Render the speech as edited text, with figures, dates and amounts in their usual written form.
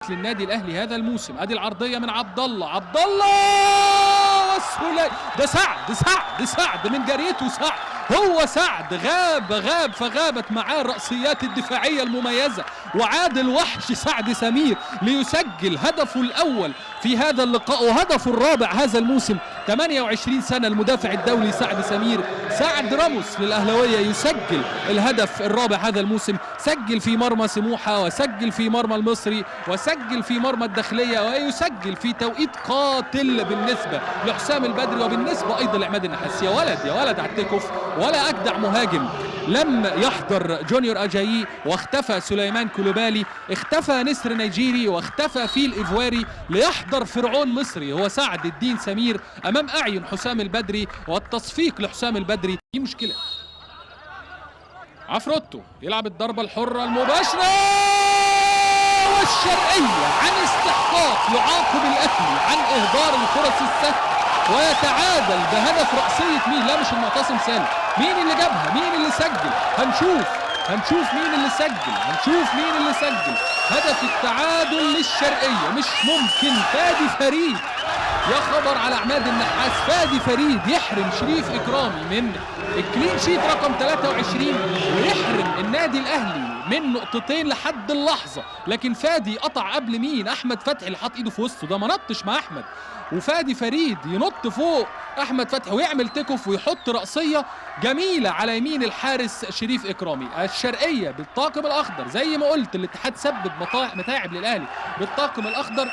للنادي الاهلي هذا الموسم. ادي العرضية من عبد الله، عبد الله والسوليه، ده سعد سعد سعد من جريته، سعد هو سعد غاب غاب فغابت معاه الرأسيات الدفاعية المميزة، وعاد الوحش سعد سمير ليسجل هدفه الأول في هذا اللقاء وهدفه الرابع هذا الموسم. 28 سنة المدافع الدولي سعد سمير، سعد راموس للأهلاوية يسجل الهدف الرابع هذا الموسم. سجل في مرمى سموحة، وسجل في مرمى المصري، وسجل في مرمى الداخلية، ويسجل في توقيت قاتل بالنسبة لحسام البدري وبالنسبة أيضا لعماد النحاس. يا ولد يا ولد على ال take off، ولا أجدع مهاجم. لم يحضر جونيور أجايي، واختفى سليمان كولوبالي، اختفى نسر نيجيري، واختفى فيل إيفواري، ليحضر فرعون مصري هو سعد الدين سمير أمام أعين حسام البدري، والتصفيق لحسام البدري. دي مشكلة. عفروتو يلعب الضربة الحرة المباشرة، والشرقية عن استحقاق يعاقب الأهلي عن إهدار الفرص السهلة ويتعادل بهدف رأسية مين؟ لا مش المعتصم سالم، مين اللي جابها؟ مين اللي سجل؟ هنشوف مين اللي سجل، هنشوف مين اللي سجل هدف التعادل للشرقية. مش ممكن، فادي فريد، يا خبر على عماد النحاس. فادي فريد يحرم شريف إكرامي من ال clean sheet رقم 23 ويحرم النادي الأهلي من نقطتين لحد اللحظة. لكن فادي قطع قبل مين؟ أحمد فتحي اللي حط إيده في وسطه، ده ما نطش مع أحمد، وفادي فريد ينط فوق أحمد فتحي ويعمل take off ويحط رأسية جميلة على يمين الحارس شريف إكرامي. الشرقية بالطاقم الأخضر، زي ما قلت الاتحاد سبب متاعب للأهلي بالطاقم الأخضر.